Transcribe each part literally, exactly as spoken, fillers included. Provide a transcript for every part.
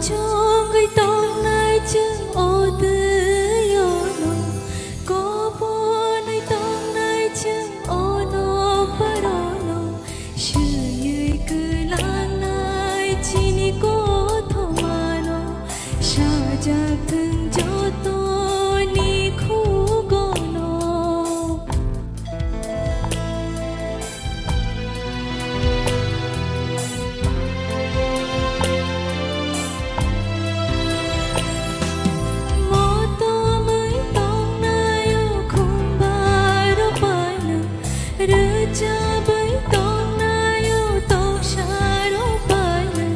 Chongwi tongnai chwng o twi-o no, koponwi tongnai chwng ono paro-no, swiwi kwlangnai chini kothomano, sajak thwng jotoni khugono. Motomwi tongnai o khumbarok bai no, rwchabwi tongnai o toksarok bai no,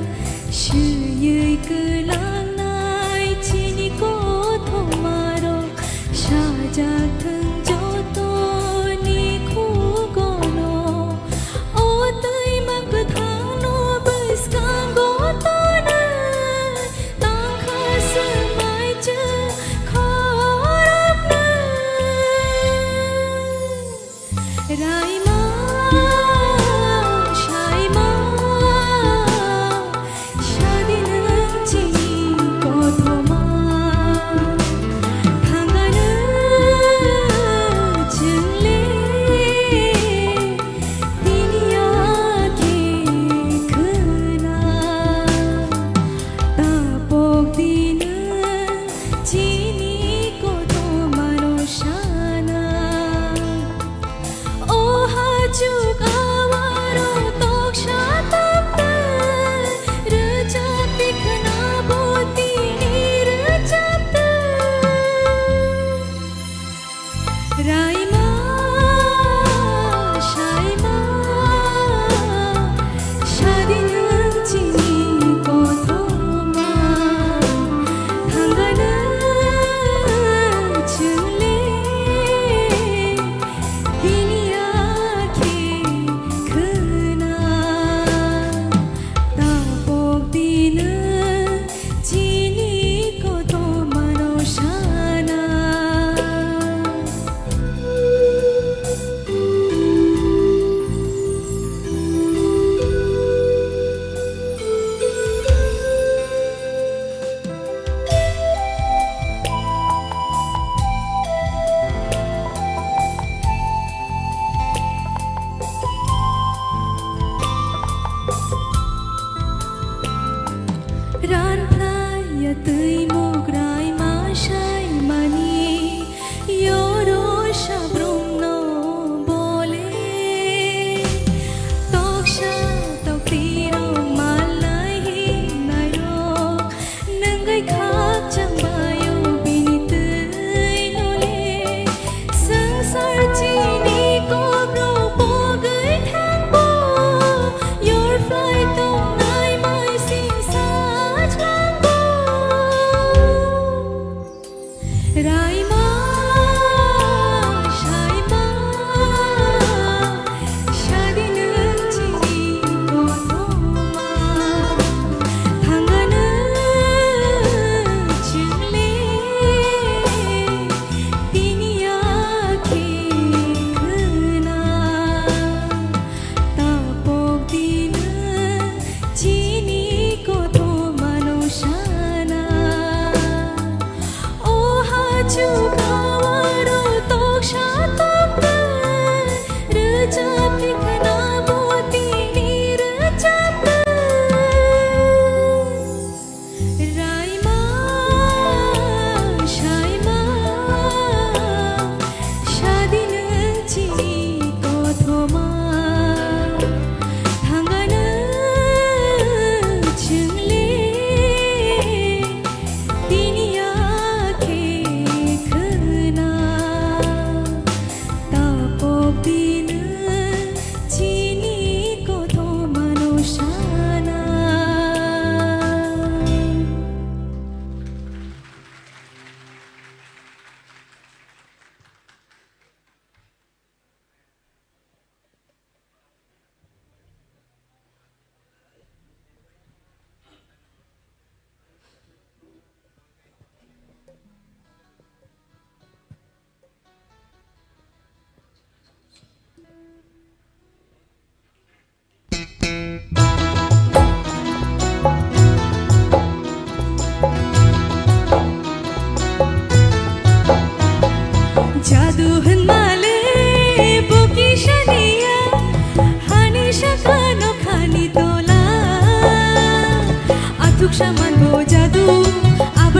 swiwi kwlangnai chini ko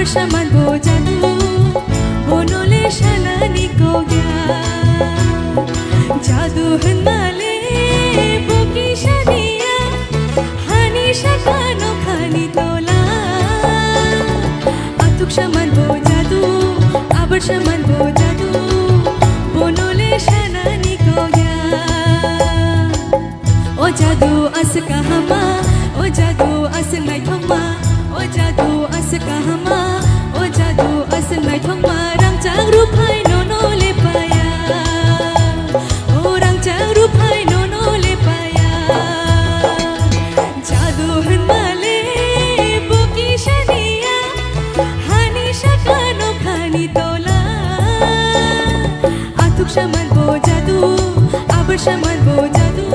Saman bo jadu, bono le sanani kogya. Jadu hwnmale bo kisa niya, hani sakano khani tola. Atuk saman bo jadu, abar saman bo jadu, bono le sanani kogya. O jadu aswk kahama, o jadu aswk naithokma, o jadu aswk kahama, o jadu aswk naithokma, rangchak ruphai nono lepaya, o rangchak ruphai nono lepaya. Jadu hwnmale bo kisa niya, hani sakano khani tola. Atuk saman bo jadu, abar saman bo jadu,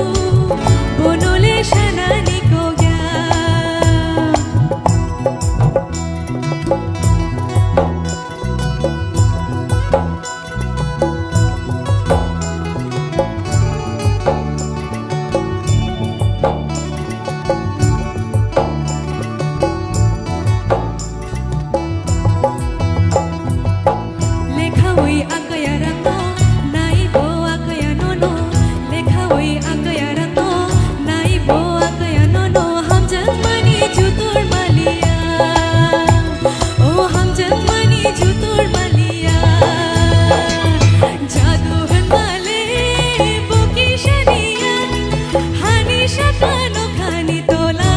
bono le sanani kogya. Lekhawi akaya rangno, naibo akaya nono. Lekhawi akaya rangno, naibo akaya nono. Hamjakmani jutur maliya, o hamjakmani jutur maliya. Jadu hwnmale bo kisa niya, hani sakano khani tola.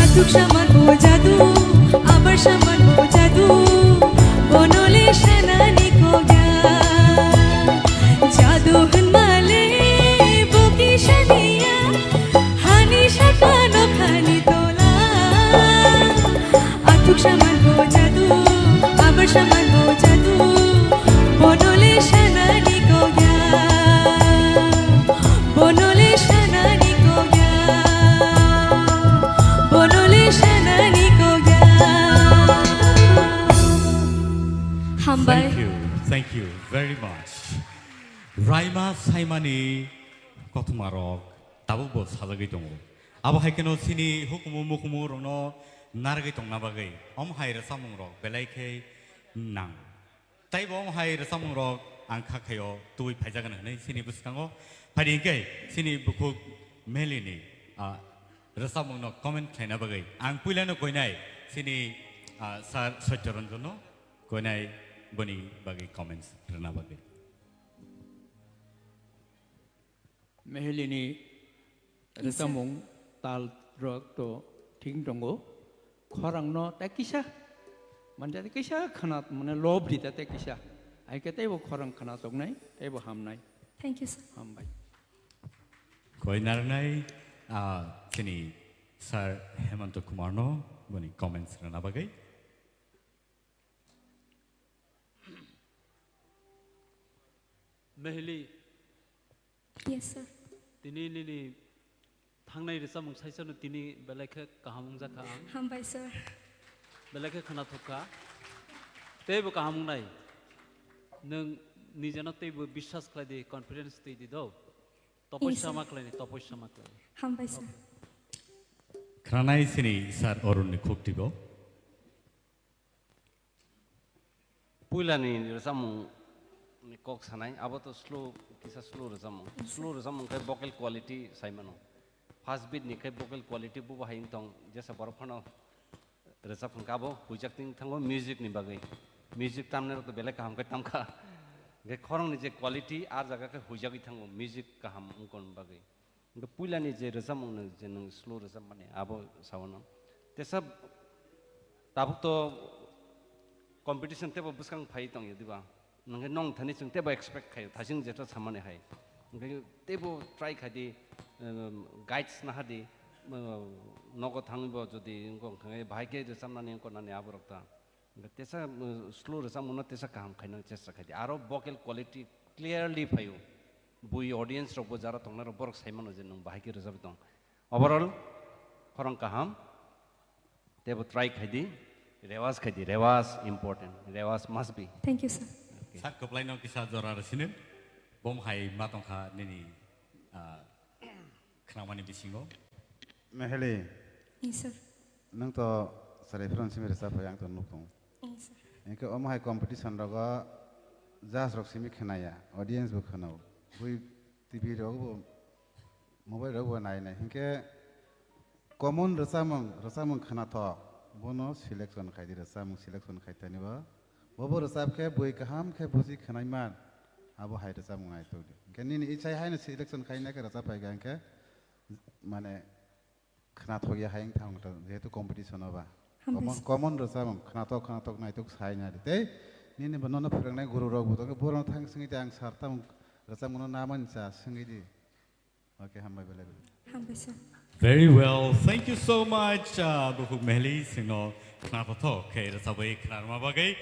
Atuk saman bo jadu, abar saman bo jadu, bono le sanani kogya. Jadu hwnmale bo kisa niya, hani sakano khani tola. Atuk saman bo jadu, abar saman bo jadu, bono le sanani kogya, bono le sanani kogya, bono le sanani kogya. Hambai. Thank you, thank you very much. Raima Saimani kothoma rok tabuk bo sajagwi tongo. Abo hai kheno chini hukumu mukumu rokno narwgwi tongna bagwi om hai rwchapmung rok belai khe nang. Tei bo om hai rwchapmung rok ang kha khaio tubui phaijagan hwnwi chini bwskango. Phaidi hwnkhe chini bukhuk Melini, ah, rwchapmung no comment khlaina bagwi ang puilano koinai chini, ah, sir Satya Ranjan no koinai boni bagwi comments rwna bagwi. Mehelini Yes, sir. Rwchapmung tal rok to thik tongo. Khorangno tei kisa, mane tei kisa khana, mane lob di tei kisa. Hai khe teibo khorang khana toknai, teibo hamnai. Thank you, sir. Hambai. Koi narnai, ah, chini Sir Hemanta Kumar no boni comments rwna bagwi. Mehli, Yes, sir. Tini nini thangnai rwchapmung saisano tini belai khe kaham wngjakha ang. Hambai, sir. Belai khe khwnathok kha. Teibo kaham wngnai. Nwng nijeno teibo biswas khlai di, confidence twi di do. Yes, sir. Topossa ma khlai di, topossa ma khlai di. Hambai, sir. Khranai sini Sir Arun ni khuk tibo. Puilani rwchapmung ni kok sanai, abo to slow, kisa slow rwchapmung. Yes, sir. Slow rwchapmung khe vocal quality sai mano. First beat ni khe vocal quality bubo hai wng tong, jesa borok phano rwchap hwn khe abo huijak ting thango music ni bagwi. Music tamnai rok to belai kaham khe tamkha. Hwnkhe khorang ni je quality, a jaga khe huijagwi thango music kaham wngkon bagwi. Hwnkhe puilani je rwchapmungno je nwng slow rwchapmani, abo sao nwng. Tesa tabuk to competition teibo bwskang phai tongya diba? Hwnkhe nwng thani chwng teibo expect khaio, thasing jeto samani hai. Hwnkhe teibo try khai di, um, guides naha di, um, nogo thangwibo jodi wngkha hwnkhe bahai khe rwchapnani wngkha nani aborok ta. Tesa, uh, slow rwchapmungno tesa kaham khaina chesta khai di. Aro vocal quality clearly phaio. Bui audience rokbo jara tongnai rok borok sai mano je nwng bahai khe rwchapwi tong. Overall, khorang kaham. Teibo try khai di. Rewas khai di. Rewas important. Rewas must be. Thank you, sir. Okay. Sir, kwplaino kisa jora rw sini. Bom hai ma tongkha nini, ah, Khnamani bisingo. Meheli. Yes, sir. Nwng to Sarai phano simi rwchap phai ang to nuk tongo. Hinkhe omo hai competition rogo judge rok simi khnaya, audience bo khwnao. Bui T V rogo bo, mobile rogo bo nai nai. Hinkhe common rwchapmung, rwchapmung khnathok, bono selection khai di, rwchapmung selection khai tani bo. Bobo rwchap khe bui kaham khe buji khwnai man, abo hai rwchapmung nai tok di. Hinkhe nini ichai haino selection khai nai khe rwchap phai kha hinkhe, mane, khnathok ya hai wng thang ta, jehetu competition o ba. Hambai Common, sir. Common rwchapmung, khnathok, khnathok naitok sai na di. Tei nini bo nono phwrwngnai guru rok bo tongkhe, borok thang swngwi di, ang sir tamo rwchapmung no na mani cha swngwi di. Okay, hambai belai belai. Hambai sir. Very well. Thank you so much, uh, Bukhuk Mehli, singno khnathok khe rwchabwi khnarma bagwi.